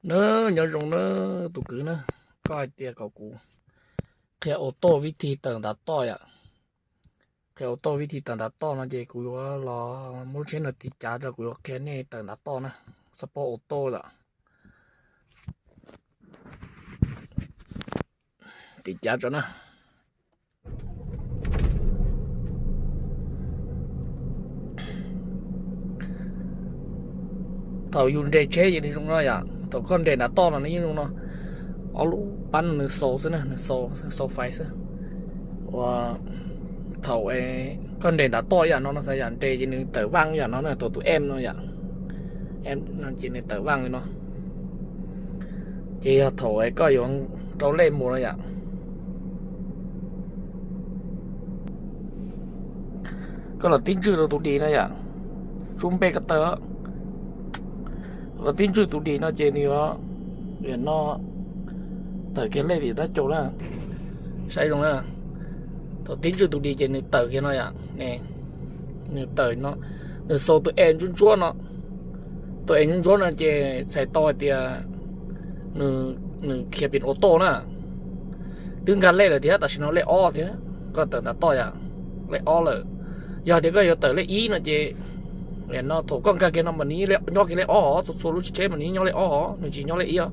Na, nyob zoo na tus kwv na, koj hais tias kom kuv qhia auto vib thi tawm ntav toj yom. Qhia auto vib thi tawm ntav toj no ces kuv yuav los muab lub tsheb no tiv cav rau, kuv yuav qhia nej tawm ntav toj na. Xab paub auto lawm. Tiv cav tso na. Thaum yus nres tsheb ces nws zoo no yom, thaum koj nres ntav toj no nws yeej zoo no. Ob lub pab nws xaus xwb na, nws xaus fais xwb. Ua, thaum koj nres ntav toj ib yam no no xav yam nres ces nws tawm vaj ib yam no na, thaum tus em no yom, em no ces nws tawm vaj li no. Ces yog thaum koj yuav rau lej mus no yom, koj los tib ntswj rau tus dis no yom, tsub npej ko taw, los tib ntswj tus dis no ces nws yuav, no, tawm kiag lej tim tab caug na. Saib zoo na, thaum tib ntswj tus dis ces nws tawm kiag no yom, nws tawm no, nws xaus tus es ntsuab ntsuab no. Tus es ntsuab ntsuab no ces txhais tau hais tias nws khiav pin auto na. Twb nkag lej lawm thiab, tam sim no lej ob thiab, koj tawm ntav toj yom, lej ob lawm. Yog tias koj yuav tawm lej ib no ces, no thaum koj nkag kiag no mas nws nyob kiag lej ob, txhua txhua lub tsheb mas nws nyob lej ob, nws tsis nyob lej ib os.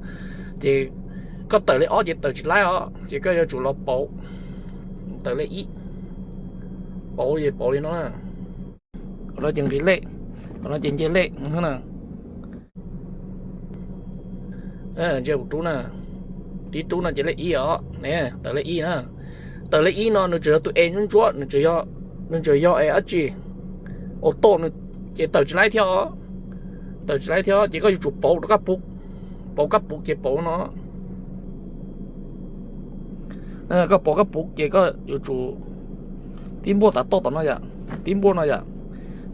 Ces koj tawm lej ob ces tawm tsis laib os, ces koj yuav tsum los pauv, tawm lej ib, pauv es pauv li no. Qhov no ces nqis lej, qhov no ces nce lej na. Ntsia kuv rub na, tib rub no ces lej ib os, tawm lej ib na. Tawm lej ib no nws tseem yog tus es ntsuab ntsuab, nws tseem yog es dab tsi, auto, ces tawm tsis laib thiab os. Tawm tsis laib thiab ces koj yuav tsum pauv rau kab puv, pauv kab puv ces pauv no. Koj pauv kab puv ces koj yuav tsum tib npuaj tav toj tom no yom, tib npuaj no yom,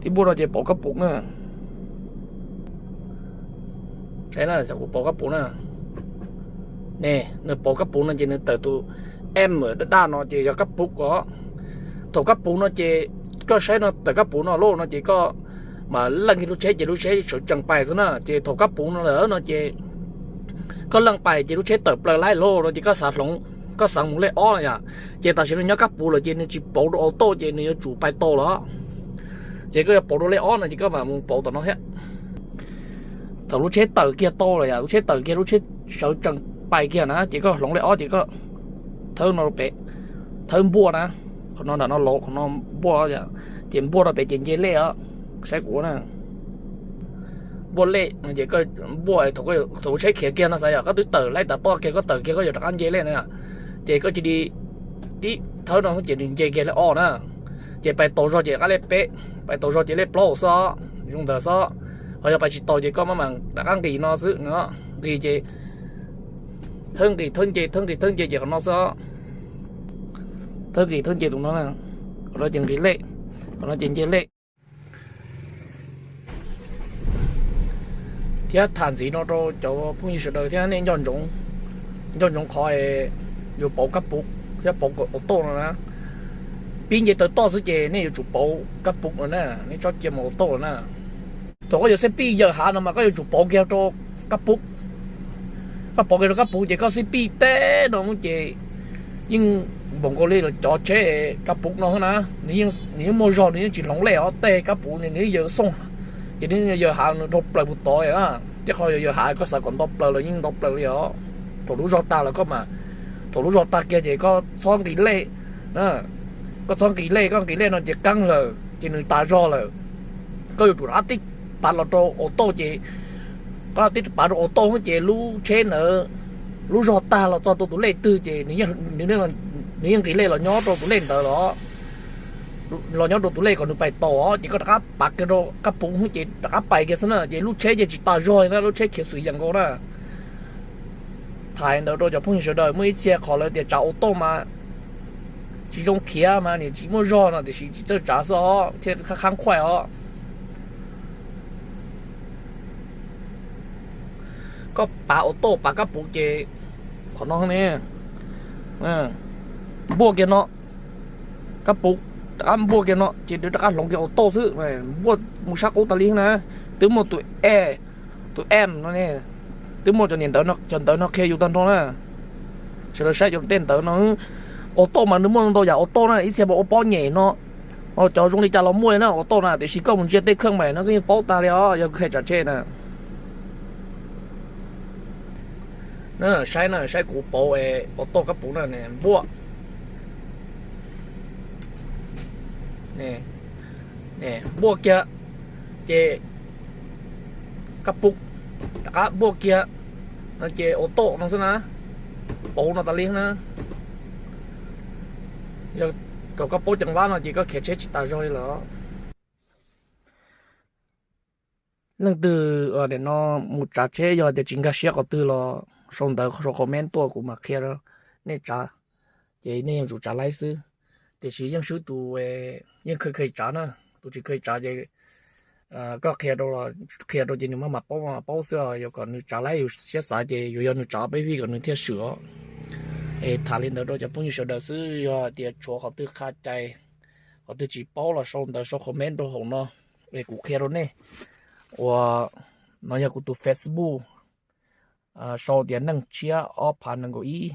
tib npuaj no ces pauv kab puv na. Saib na, kuv pauv kab puv na. Ne, nws pauv kab puv no ces nws tawm tus M daj daj no ces yog kab puv os. Thaum kab puv no ces koj saib no, tawm kab puv no lauj no ces koj mam leej kiag lub tsheb ces lub tsheb sawv tsees pais xwb na. Ces thaum kab puv no lawm no ces koj leej pais ces lub tsheb tawm plaws laib lauj no ces koj xav hloov, koj xav mus lej ob no yom. Ces tam sim no nyob kab puv lawm ces nws tsis pauv rau auto ces nws yuav tsum pais tau lawm. Ces koj yuav pauv rau lej ob no ces koj mam mus pauv tom no thiab. Thaum lub tsheb tawm kiag tau lawm yom, lub tsheb tawm kiag, lub tsheb sawv tsees pais kiag na ces koj hloov lej ob ces koj thawb no pem, thawb npuaj na, qhov no nram no lauv, qhov no npuaj, ces npuaj no pem ces nce lej os. Saib kuv na, npuaj lej ces koj npuaj thaum lub tsheb khiav kiag no xav yom, koj twb tawm laib tav toj kiag, koj tawm kiag koj yuav rov qab nce lej na. Ces koj cia li tib thawb no ces nws nce kiag lej ob na. Ces pais tau zog ces rov qab lej peb, pais tau zog ces lej plaub xwb, zoo ntawd xwb. Ho yog pais tsis tau ces koj maj mam rov qab nqis no xwb, nqis ces thawb nqis thawb nce, thawb nqis thawb nce ces qhov no xwb. Thawb nqis thawb nce tus no, qhov no ces nqis lej, qhov no ces nce lej. Thiab tham ntxiv no rau cov phooj ywg sawv daws thiab nej nco ntsoov, nco ntsoov qhov yuav pauv kab puv thiab pauv auto no na. Pib nce taw toj xwb ces nej yuav tsum pauv kab puv no na, nej txhob cia mus auto na. Thaum koj yuav xib pij yawm hav no mas koj yuav tsum pauv kiag rau kab puv. Koj pauv kiag rau kab puv ces koj xib pij teb no ces yeej npaum nkaus li los cov tsheb kab puv no na, nws yeej muaj zog, nws yeej tsis hloov lej os, tej kab puv nws yeej yawm xooj, ces nws yawm hav nws dhau plaws puv tod na. Tej qhov yawm hav koj xav kom nto plaws los yeej nto plaws li os. Thaum lub zog tag lawm koj mas, thaum lub zog tag kiag ces koj txhob nqis lej. Koj txhob nqis lej, koj nqis lej no ces qeeb lawm ces nws tas zog lawm. Koj yuav tsum rov qab tib pav los rau auto ces, koj tib pav rau auto ces lub tsheb ntawd lub zog tag los txog rau tus lej twg ces nws yeej nqis lej los nyob rau tus lej ntawd los, los nyob rau tus lej kom nws pais tau os, ces koj rov qab pav kiag rau kab puv ces rov qab pais kiag xwb na, ces lub tsheb ces tsis tas zog li na, lub tsheb khiav xwm yees nkaus na. Tham ntawd rau cov phooj ywg sawv daws, muaj ib txhia qhov lawv tias tsav auto mas tsis zoo khiav mas nws tsis muaj zog no tiam sis tsis txawj tsav xwb os thiaj qab qhuaij os. Koj pav auto pav kab puv ces qhov no ne, npuaj kiag no, kab puv rov qab npuaj kiag no ces nws rov qab hloov kiag auto xwb, npuaj mus sab qub tas li na. Twb muaj tus e, tus em no ne, Twb muaj cov niam ntawv, cov ntawv no qhia yus tag nrho na. Sawv daws saib cov tej ntawv no, auto mas nws muaj ntau yam auto na, ib txhia mas ua pob nyem no, cov zoo li cas los muaj na auto na, tiam sis koj mus ntsia tej kheej mais no koj yeej paub tag li os, yog koj qhia tsav tsheb na. Saib na, saib kuv pauv auto kab puv na, npuaj, npuaj kiag, ces kab puv rov qab npuaj kiag no ces auto no xwb na. Pauv no tas li na. Yog kom koj paub ceev vab no ces koj khiav tsheb tsis tas zog li lawm. Leej twg no mus tsav tsheb yog tias tsis nkag siab qhov twg los sau ntawv sau comment tuaj kuv mam qhia nej tsav, ces nej yeej tsum tsav laib xwb. Tiam sis yeej swb tus yeej kheev tsav na, tus tsis kheev tsav ces koj qhia rau, qhia rau ces nws maj mam paub, maj mam paub xwb os. Yuav kom nws tsav laib yus siab xav ces yuav yog nws tsav peb vij kom nws thiaj swm os. Es tham li ntawd rau cov phooj ywg sawv daws xwb, yog tias tshuav qhov twg qhia cai, qhov twg tsis paub los sau ntawv sau comment rau hauv no, es kuv qhia rau nej. Uas no yog kuv tus Facebook, sau tias Neej Tshiab ob phav nees nkaum ib,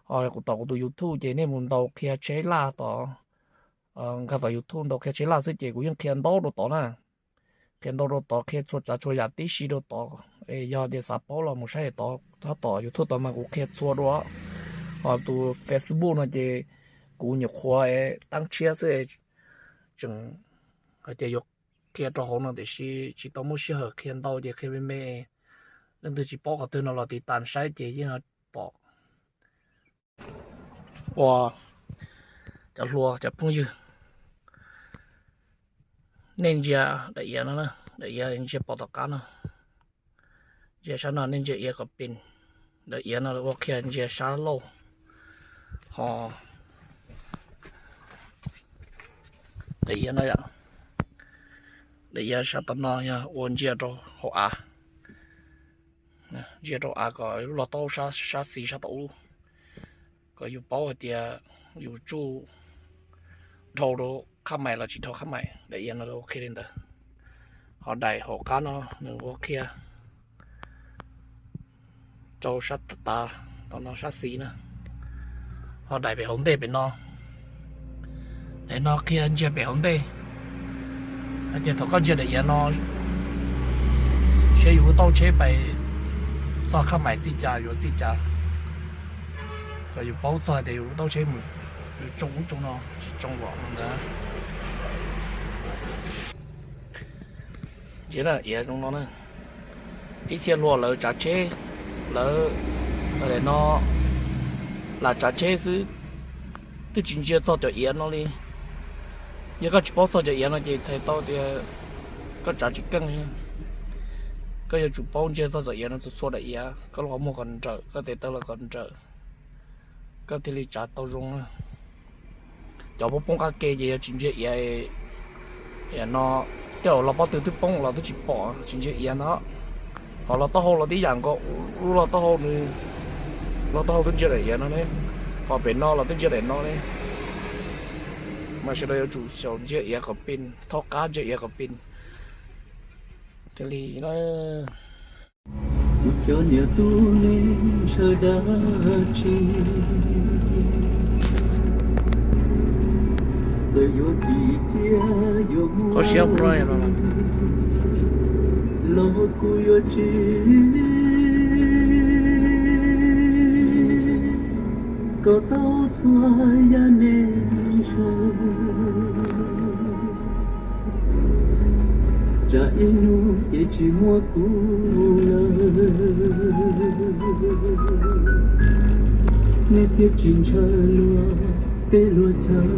ho kuv tom kuv tus YouTube ces nej mus ntaus qhia tsheb laj tod, nkag tom YouTube ntaus qhia tsheb laj xwb ces kuv yeej qhia ntau rau tod na. Qhia ntau rau tod, qhia txhua tsav txhua yam tib si rau tod. Es yog tias xav paub los mus saib tod, tab tom YouTube tod mas kuv qhia txhua dua. Ho tus Facebook no ces kuv nyuam qhuav teeb tshiab xwb, tseem hais tias yuav qhia rau hauv no tiam sis tsis tau muaj sij hawm qhia ntau ces qhia me me. Leej twg tsis paub qhov twg no los tiv tam saib ces yeej pom. Ua cov hluas cov phooj ywg, nej ntsia daim iav no, daim iav ntsia pom tom qab no, ntsia sab no nej ntsia iav kom pes. Daim iav no ua qhia ntsia sab laug, ho daim iav no, daim iav sab tom no yog ua ntsia rau hauv av, ntsia rau av kom lub los taub hau sab xis sab tom ub, kom yus paub hais tias yus tsuj dhau rau qhab mais los tsis dhau qhab mais. Daim iav no ua qhia li ntawd. Ho daim hauv qab no nws ua qhia rau sab tav tom no sab xis na. Ho daim pem hauv ntej pem no, daim no qhia ntsia pem hauv ntej, hais tias thaum koj ntsia daim iav no, saib yus lub taub hau tsheb pais txog qhab mais txij cas yuav txij cas, kom yus paub txog hais tias yus lub taub hau tsheb mus tsoo ub tsoo no tsis tsoo los no ntag. Ntsia iav zoo no na, ib txhia hluas lawv tsav tsheb, lawv no lam tsav tsheb xwb, twb tsis ntsia txog cov iav no li. Yog koj tsis paub txog cov iav no ces txhais tau tias koj tsav tsis keej li. Koj yuav tsum paub ntsia txog cov iav no txhua txhua daim iav, koj lub qhov muag kom nrawm, koj tes taw los kom nrawm, koj thiaj li tsav tau zoo. Cov poob poob qab ke ces yog tsis ntsia iav no, tej zaum los pob tw twb poob los twb tsis pom, tsis ntsia iav ntag. Ho los taub hau los tib yam nkaus, lub los taub hau, los taub hau twb ntsia daim iav no ne, ho pem no los twb ntsia daim no ne. Mas sawv daws yuav tsum xyaum ntsia iav kom pes, thaub qab ntsia iav kom pes. Thiaj li na. Kuv cov niam tub neeg ntshaw dab tsi, txawm yuav kim ciaj yuav muaj los kuv yuav tsis kom tau txhua yam neeg ntshaw. Tsam ib hnub ces tsis muaj kuv lawm, nej thiaj tsis ntshaw luag teb luag chaw.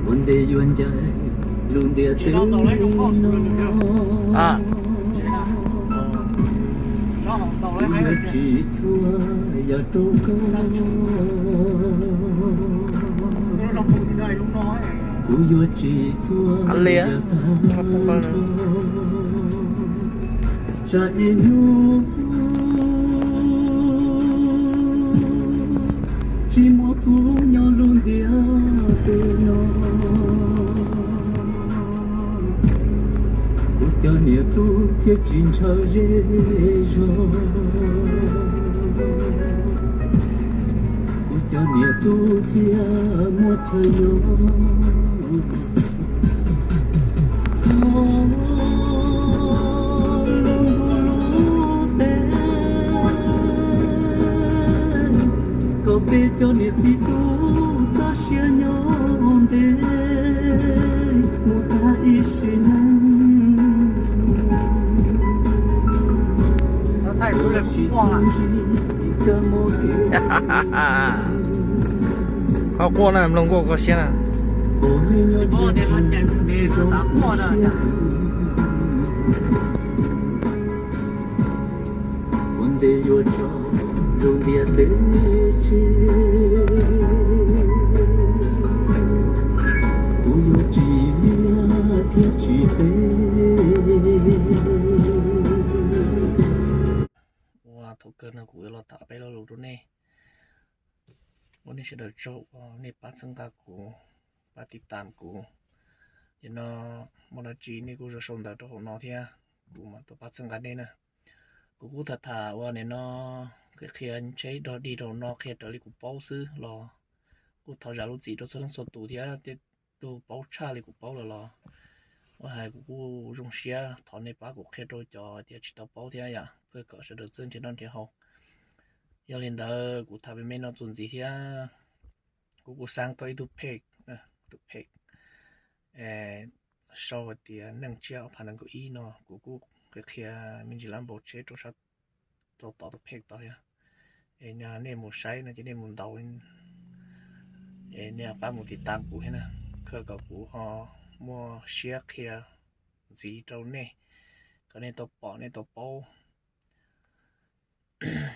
Ua ntej yuav ncaim lub ntiaj teb no, kuv yuav tsim txhua yam rau koj. Kuv yuav tsim txhua yam tag nrho. Tsam ib hnub tsis muaj kuv nyob lub ntiaj teb no, Kuv cov niam tub thiaj tsis ntshaw zej zog, kuv cov niam tub thiaj muaj chaw nyob. Los nkaus lub teb kom peb cov niam txiv tub txoj sia nyob ntev mus tag ib sim neej. Ho quaj na, mloog kuj kho siab na. Ua ntej yuav tso rau ntiaj teb tseg, kuv yuav tsis liab thiab tsis teb. Ua thaum kawg no kuv yuav los tham peb lo lus rau nej. Ua nej sawv daws tsaug uas nej pab txhawb nqa kuv, pab tiv tam kuv. Nim no muaj dab tsi nej kuj sau ntawv rau hauv no thiab, kuv mam tuaj pab txhawb nqa nej na. Kuv kuj tham tham ua nim no qhia qhia ntshe dog dig rau no qhia raws li kuv paub xwb los kuj thov zam lub txim rau txhua leej txhua tus thiab. Tej tug paub tshaj li kuv paub lawm los ua hais kuv kuj zoo siab thov nej pab kuv qhia rau cov tias tsis tau paub thiab yom, pab kom sawv daws txawj nrhiav noj nrhiav haus. Yog li ntawd kuv tham me me no txuas ntxiv thiab, kuv kuj xaab tau ib tug page, tus page sau hais tias Neej Tsiaj ob phav nees nkaum ib no, kuv kuj qhia qhia me ntsis lab npau tsheb rau sab rau tom tus page tod thiab. Es nej mus saib no ces nej mus ntaus, es nej pab mus tiv tam kuv thiab na, qhia kom kuv ho muaj siab qhia ntxiv rau nej, kom nej tau pom nej tau paub.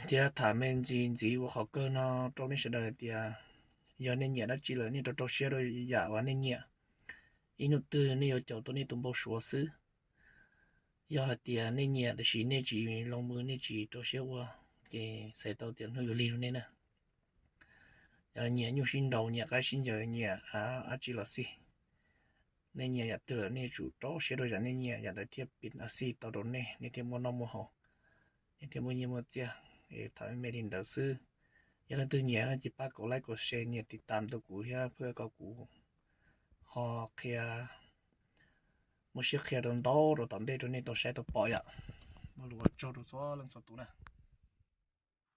Thiab tham me ntsis ntxiv ua qhov kawg no rau nej sawv daws hais tias yog nej nyiam dab tsi lawm nej rau rau siab rau yam uas nej nyiam. Ib hnub twg nej yuav caum tau nej tus npau suav xwb. Yog hais tias nej nyiam tab sis nej tsis loo mws nej tsis rau siab ua, ces xav tau tias hnub yuav lig rau nej na. Yog nyiam nyuj sib nraus, nyiam qaib sib ncaws, nyiam dab tsi los xij, nej nyiam yam twg lawm nej tsum rau siab rau yam nej nyiam, yam ntawd thiaj pib a xij tau rau nej, nej thiaj muaj noj muaj haus, nej thiaj muaj nyiaj muaj txiaj. Es tham me me li ntawd xwb. Yog leej twg nyiam no ces pab kom like kom share, nias tiv tam rau kuv thiab, pab kom kuv ho qhia, muaj siab qhia rau ntau rau tom ntej rau nej tau saib tau pom yom. Muaj lus ua tsaug rau txhua leej txhua tus na.